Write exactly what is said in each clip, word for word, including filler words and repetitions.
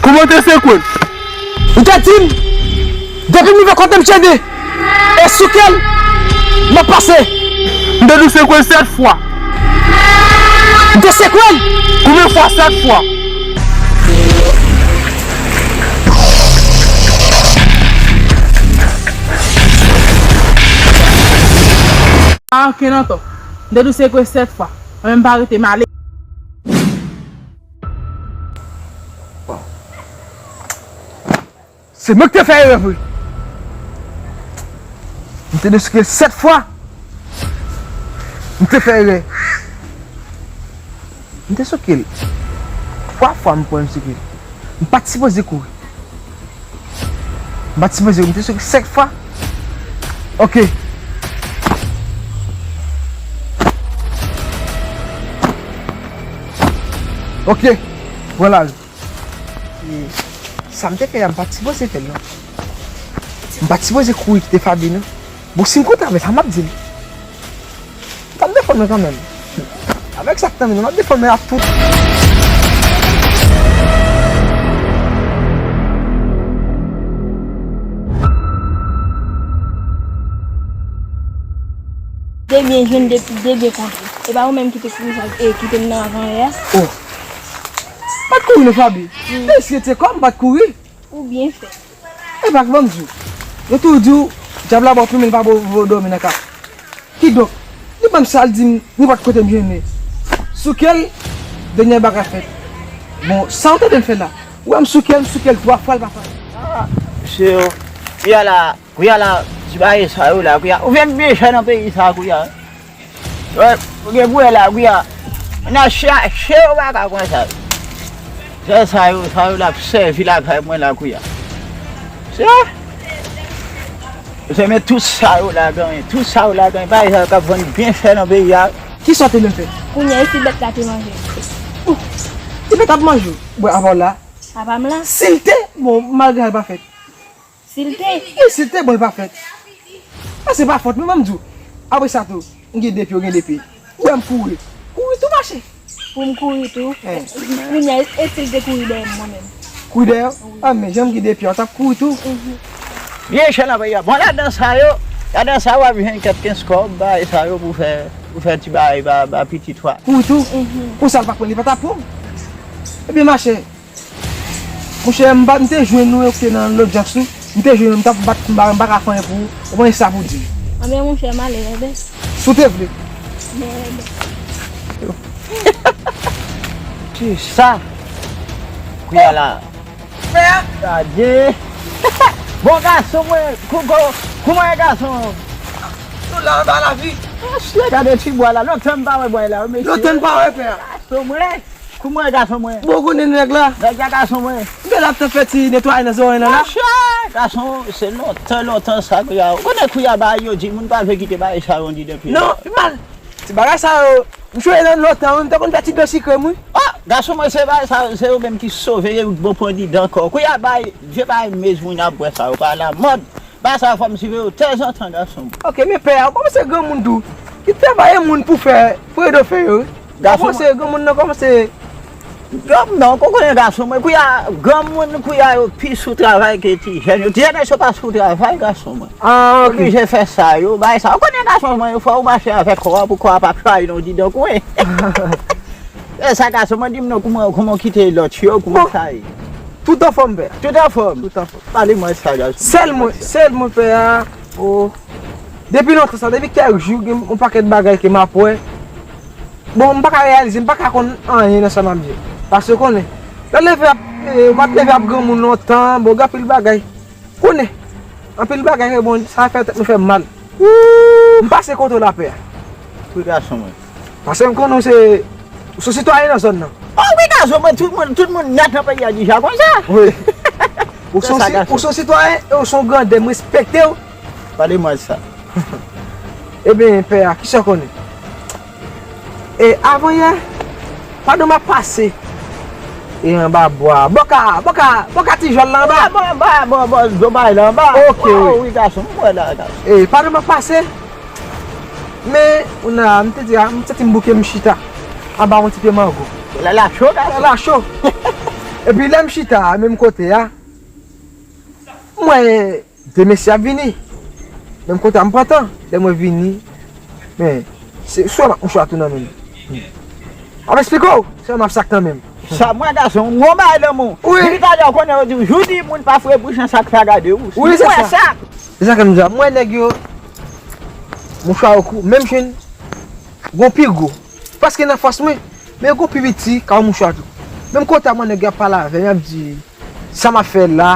Kouman w te sekwe l? Ou te di m, depi m rive kote m chede, e sou kè l m ap pase. M te di w sekwe l sèt fwa. M te sekwe l. Konbyen fwa? Sèt fwa. Pa anken nan tò. M te di w sekwe l sèt fwa. Mwen menm pa rete m ale. Se mwen ki te fè erè vre. M te di w sekwe l sèt fwa. M te fè erè. M te sekwe l twa fwa, m kwè m sekwe l. M pa t sipoze kouri. M pa t sipoze kouri. M te sekwe l sèt fwa. Ok. Ok. Pran lari. E sa m te fè a, m pa t sipoze fè l, non. M pa t sipoze kouri kite Faby, non. Bon, si m kontre avè l, sa m ap di l. M ap defann mwen kanmenm. Avèk sa k nan men nou, m ap defann mwen ak tout. De byen jwenn, de, de byen kontre. E pa ou menm ki te kouri sa, e ki te nan avan yè a? Oh. M pa t kouri non, Faby. Mesye te kò m, m pa t kouri. Ou byen fè. E pa k ban m di w. Yo toujou di w, dyab la ba w plimen, li pa ba w dòmi nan kay. Kidonk, li ban m sa, l di m nenpòt kote m jwenn li. Sou kè l, dènye bagay fèt. Bon, sa w tande l fè la? Ou wè m sou kè l, m sou kè l twa fwa, l pa fè. Ah, mesye yo. Kounye a la, kounye a la, ti bagay sa yo la, kounye a, ou vin mechan nan peyi sa, kounye a. Wè, ou gen pou wè la, kounye a. N a chache yo pa ka konn sa. Se sa yo, sa yo l ap sèvi lakay mwen la, kounye a. Se, se men tout sa yo la genyen, tout sa yo la genyen, bagay sa yo k ap vann byen chè nan peyi a. Kisa w te vle fè? Kounye a, e si bèt la te manje? Ti bèt ap manje w. Bon, apa w la? Apa m la? Si l te, bon, malgre sa l pa fèt. Si l te? Wi, si l te, bon, l pa fèt. Sa se pa fòt mwen, ban m di w. Apre sa tou, m gen de pye, w gen de pye. Ou wè m kouri. Kouri tou mache. Pou m kouri tou? Eh. Kounye a, e si l te kouri dèyè m, mwen menm? Kouri dèyè w? Wi. Ah, men jan m gen de pye, w t ap kouri tou. Mhm. Byen chè nan peyi a. Bon, ladan sa yo, ladan sa yo, w ap jwenn kèk kenz kòb, bay sa yo pou fè, pou fè ti bagay ba, ba pitit ou a. Kouri tou? Mhm. Konsa l pa pran, li pa t ap pran. Ebyen, machè, monchè, m pa, m te jwenn ou, ok, nan lodjans ou. M te jwenn ou, m t ap bat, m pa, m pa ka fè anyen pou ou. Ou pa gen sa pou di m. Anben, monchè, m ale, enben. Si w te vle. Men, enben. Ki sa? Kounye a la. Frè! Gade. Bon, gason mwen, kou-, kou-, kouman e, gason? Nou la anba lavi. Mesye, gade ti bwa la. Lontan m pa wè bwa la, mesye. Lontan n pa wè, pè. Gason mwen. Kouman e, gason mwen? Bon, ou konnen nèg la. Nèg la, gason mwen. M te la ap fè ti netwayaj nan zòrèy lan la. Monchè, gason, se lontan, lontan sa, kounye a. Ou konnen kounye a bagay yo di, moun pa vle kite bagay sa yo di depi. Non, pi mal. Ti bagay sa yo, m chonje nan lontan, wi, m te konn fè ti dlo sikre m, wi. Ah, gason mwen, se bagay sa yo, se yo menm ki sove, yo bon pran didan kò. Kounye a bagay, vye bagay mezmoun ap bwè sa yo, pa lamòd. Bagay sa yo fò m siveye yo tèzantan, gason mwen. Ok, men pè a, ou kòmanse granmoun tou. Ki travay moun pou fè, pou ede w fè yo, wi. Gason mwen. Kòmanse granmoun nan, kòmanse. Granmoun nan, ou konnen gason mwen, kounye a, granmoun, kounye a, yo pi sou travay ke ti jèn yo. Ti jèn yo pa sou travay, gason mwen. Ah, ok. Oblije fè sa yo, bay sa. Ou konnen gason mwen, fò ou mache avèk kò a pou kò a pa trayi nan didan kwen. E sa, gason mwen, di m non, kouman, kouman w kite lòt yo, kouman sa ye? Tout anfòm, pè. Tout anfòm? Tout anfòm. Pale mwen sa, gason. Sèl mwen, sèl mwen, pè a, o, depi lontan sa, depi kèk jou, gen yon pakèt bagay ke m ap wè. Bon, m pa ka reyalize, m pa ka konn anyen nan sa m ap di. Paske w konnen, lè w leve ap, e, ou pa t leve ap granmoun lontan, bon, gen anpil bagay. Konnen, anpil bagay ke bon, sa fè tèt mwen fè m mal. Wouh! M pase kote w la, pè a. Wi, gason mwen. Paske m konnen w se, w se sitwayen nan zòn nan. Oh wi, gason mwen, tout moun, tout moun nèt nan peyi a deja konn sa. Wi. Ou se, ou se sitwayen e ou se yon grandè, m respekte w. Pale mwen sa. Ebyen, pè a, kisa w konnen? E avan yè, pandan m ap pase, e anba bwa, bò ka, bò ka, bò ka ti jòl la anba. Anba, anba, anba, anba, anba, anba, anba. Ok, wi. Oh, wi, gason, m wè la, gason. E pandan m ap pase, men, ou nan, m te di, a, m santi m bouke, m chita anba yon ti pye mango. Lè la cho, gason. Lè la cho. Epi lè m chita a, menm kote a, m wè de mesye ap vini. Menm kote a, m pran tan. Lè mwen vini, men, se sou m ak mouchwa tou nan men m. M ap eksplike w, se m ap sak nan men m. Sa, mwen gason, m gon bagay nan men w. Wi. Depi talè, w konnen yo di w, jou di moun pa foure bouch nan sak pa gade w. Wi, se sa. Se sa ke m di a. M wè nèg yo, mouchwa yo kou, menm chen, gon pi gwo. Paske nan fòs mwen, men gon pi piti, ka yon mouchwa tou. Menm kote a, mwen nèg yo ap pale avè m, y ap di, sa m ap fè la,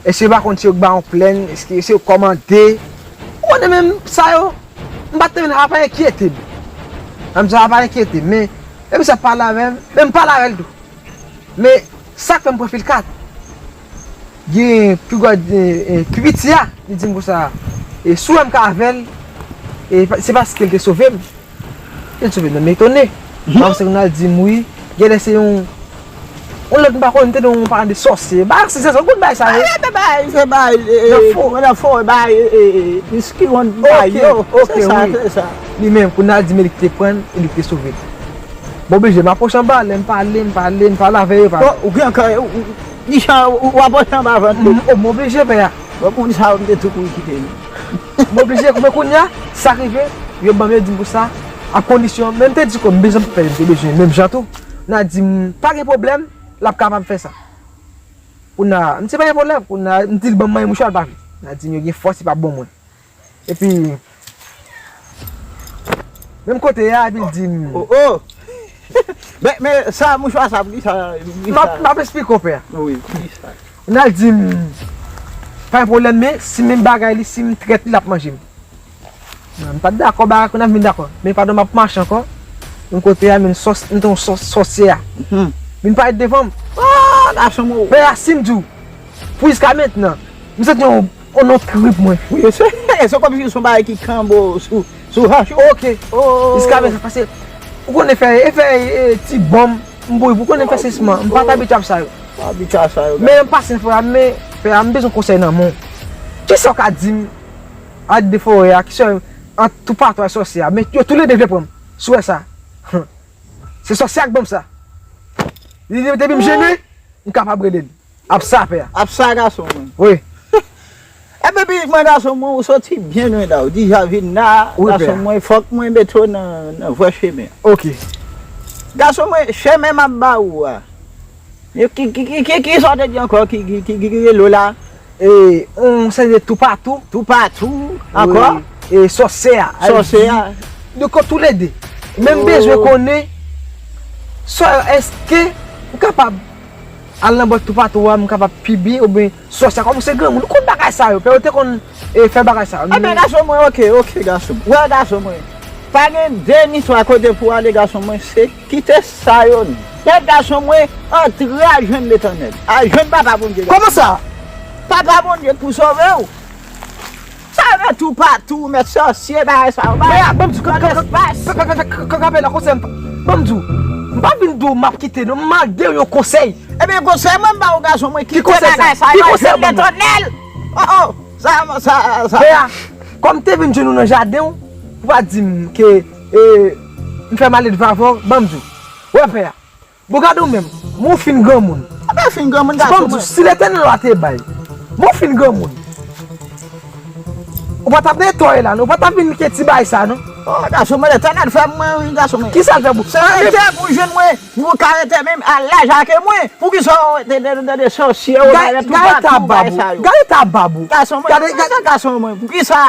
èske yo pa konn se yo k ba yon plèn, èske se yo k kòmande? Ou konnen menm sa yo, m pa t renmen, sa pa enkyete m. Sa m di, sa pa enkyete m, men, menm sa pale avè m, men m pale avè l tou. Men, sa k fè m pran fil kat, gen pi gwo, e, e, pi piti a, li di m konsa, e, si w wè m ka avè l, e, pa- se paske l te sove m. Li te sove m, men m etone. Paske kounye a l di m wi, genlè se yon, yon lòt m pa konn, m tande yon paran de sòsye. Ba, se, se, se, kout bay sa yo. Se bay, se bay, e, e, nan fo, nan fo, bay, e, e, e, iskiwon bay yo. Ok, se sa, wi. Se sa. Li menm, kounye a l di m e li ki te pran l, e li ki te sove m. M oblije, m apwoche anba, lè m pale, m pale, m pale avè yo, pale. Bon, ou gen kè, ou, ou, Jan, ou, ou apwoche anba vant li. M, o, m oblije, pè a. Bon, moun sa yo, m te tou kouri kite li. M oblije, men kounye a, sa rive, yo ban m, yo di m pou sa, ak kondisyon, men m te di ke m bezwen fè, m te bezwen, menm jan tou. N a di m, pa gen pwoblèm, l ap kapab fè sa. Kounye a, m di pa gen pwoblèm, kounye a, m di l ban m manyen mouchwa, l pa vle. N a di m, yo gen fòs, li p ap bon mwen. Epi, menm kote a, epi l di m, oh, oh! Men, men, sa, mouchwa sa, poukisa, poukisa? M ap, m ap eksplike w, pè a. Wi, poukisa? N al di m, pa gen pwoblèm, men si menm bagay li, si m trèt li, l ap manje m. M pa t dakò, bagay kounye a m vin dakò. Men padon, m ap mache ankò. Menm kote a, men sòs, m te yon sòs, sòsyè a. Vin parèt devan m. Oh, gason mwen. Pè a, si m di w, pou jiska mentnan, m santi yon, yon non trip mwen. Wi, se, se kòmsi se yon bagay ki kanbe w sou, sou hanch ou. Ok. Oh. Jiska mentnan, paske, ou konnen fè, e fè, e, ti bonm, m bouyi, ou konnen fè sesman, m pa t abitye ap sa yo. Pa abitye a sa yo, men m pase frè a, men, frè a, m bezwen konsèy nan men w. Kisa w ka di m, ak de forè a, kisa, ant Toupatou ak sòsyè a, men yo toulede vle pran m, si w wè sa. Se sòsyè a k ban m sa. Li, li, depi m jennen, m kapab rele l. Ap sa, pè a. Ap sa, gason mwen. Wi. Ebyen, pitit mwen, gason mwen, ou soti byen lwen la. Ou dija vin la, gason mwen, fòk mwen mete w nan, nan vrè chemen an. Ok. Gason mwen, chemen m ap ba ou a. Ki, ki, ki, ki, ki sa w te di ankò ki, ki, ki, ki, ki rele w la? E, yon seri de Toupatou. Toupatou, ankò? Wi. E sòsyè a. Sòsyè a. De kote toulede. Men m bezwen konnen, sò, èske m kapab al nan bòt Toupatou a, m kapab pi byen, oubyen sòsyè a, kòm se granmoun, ou konn bagay sa yo, pè yo te konn, e, fè bagay sa yo. Ebyen, gason mwen, ok, ok, gason mwen. Wè, gason mwen, pa gen de ni twa kote pou w ale, gason mwen, se kite sa yo nèt, gason mwen, antre al jwenn Letènèl. Al jwenn Papa Bondye, gason mwen. Kòman sa? Papa Bondye k pou sove w. Sa yo nan Toupatou, mèt sòsyè, bagay sa yo, bagay nan lespas. Kanpe la, konsèy m, ban m di w, m pa vin di w m ap kite non, m mande w yon konsèy. Ebyen, konsèy mwen m ba w, gason mwen, kite bagay sa yo, al jwenn Letènèl. Oh, oh, sa, sa, sa. Pè a, kòm m te vin jwenn ou nan jaden w, ou pa di m ke, e, m fè malelve avè w, ban m di w. Wè, pè a, bon, gade w menm, men w fin granmoun. Apa fin granmoun, gason mwen. Ban m di w, si Letènèl la te bay, men w fin granmoun, ou pa t ap nan eta w ye la, non, ou pa t ap vin ke ti bagay sa, non. Oh, gason mwen, Letènèl fè mwen, wi, gason mwen. Kisa l fè pou? Se rete pou jwenn mwen, pou ka rete menm al laj ake mwen. Poukisa w rete de, de, de, de sòsyè, w rete Toupatou, bagay sa yo? Gade eta bab ou. Gason mwen, gade, gade gason mwen, poukisa?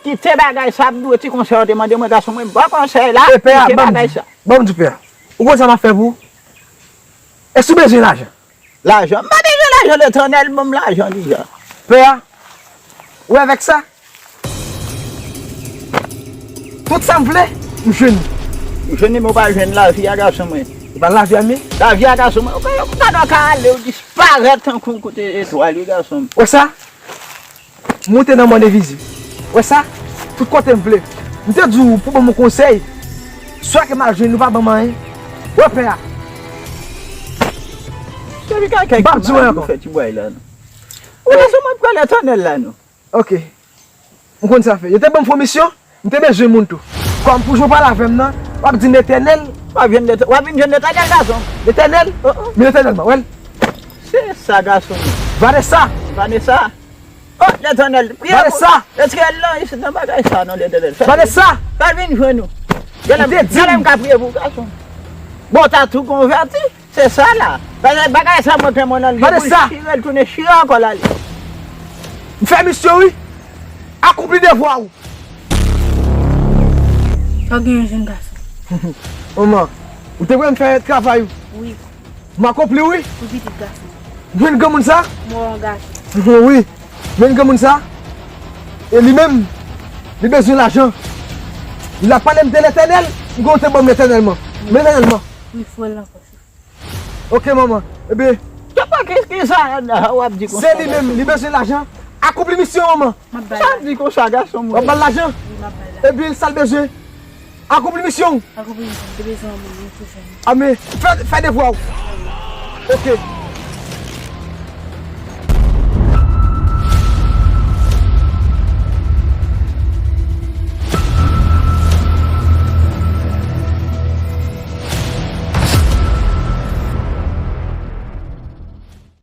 Kite bagay sa, m dwe ti konsèy ou te mande mwen, gason mwen, bon konsèy la, kite bagay sa. Ban m di w, pè a. Ou konn sa m ap fè pou ou? Èske w bezwen lajan? Lajan? M pa bezwen lajan, Letènèl ban m lajan deja. Pè a, ou wè avèk sa, tout sa m vle, m jwenn li. Ou jwenn li, men ou pa jwenn lavi a, gason mwen. Ou pa lavi a, men? Lavi a, gason mwen. Ou ka, ou ka, ou ka ale, ou disparèt tankou kote etwal yo, gason mwen. Wè sa? Moute nan Mòn Envizib. Wè sa? Tout kote m vle. M te di w pou ban m yon konsèy. Swa ke m al jwenn ou pa ban m anyen. Wè pè a. M ap di w ankò. Fè ti bway la, non. Ou gason mwen pran Letènèl la, non. Ok. M konn sa fè. Yo te ban m fon misyon. M te bezwen moun tou. Kòm pou jan w pale avè m nan, w ap di m Letènèl. W ap jwenn Letè-, w ap vin jwenn Letènèl, gason. Letènèl? Oh, oh. Men Letènèl, man, wè l. Sa gason. Vanessa! Vanessa. Oh, Letènèl. Priye Vanessa! Retire l nan isit nan bagay sa non Letènèl. Fè Vanessa! Fè l vin jwenn nou. Gade Ou te di gade m. M ka priye pou gason. Bon, ta tou konvèti. Se sa la. Bagay bagay sa mwen kè mwen nan li. Vanessa! Chire l tounen chire ankò la li. M fè misyon wi! Akonpli devwa ou! Sa w genyen jèn gason? Manman, ou te wè m fè travay ou. Wi, M akonpli wi! pou pitit gason. Jwenn granmoun sa? Mwen yon gason. Wi. Men granmoun sa? E li menm, li bezwen lajan. Li la pale m de Letènèl, m konte ban m Letènèl man. Men Letènèl man. Wi, fwè l ankò. Ok manman. Ebyen, Papa, ki ki sa w ap di konsa? Se li menm, li bezwen lajan. Akonpli misyon manman. M ap bay Sa la. w ap di konsa gason W ap mwen? Ba l lajan. Wi, m ap bay la. Ebyen sa l bezwen. Akonpli misyon. Akonpli misyon, m te bezwen yon moun pou jwenn. Amen. Fè, fè devwa ou. Ok.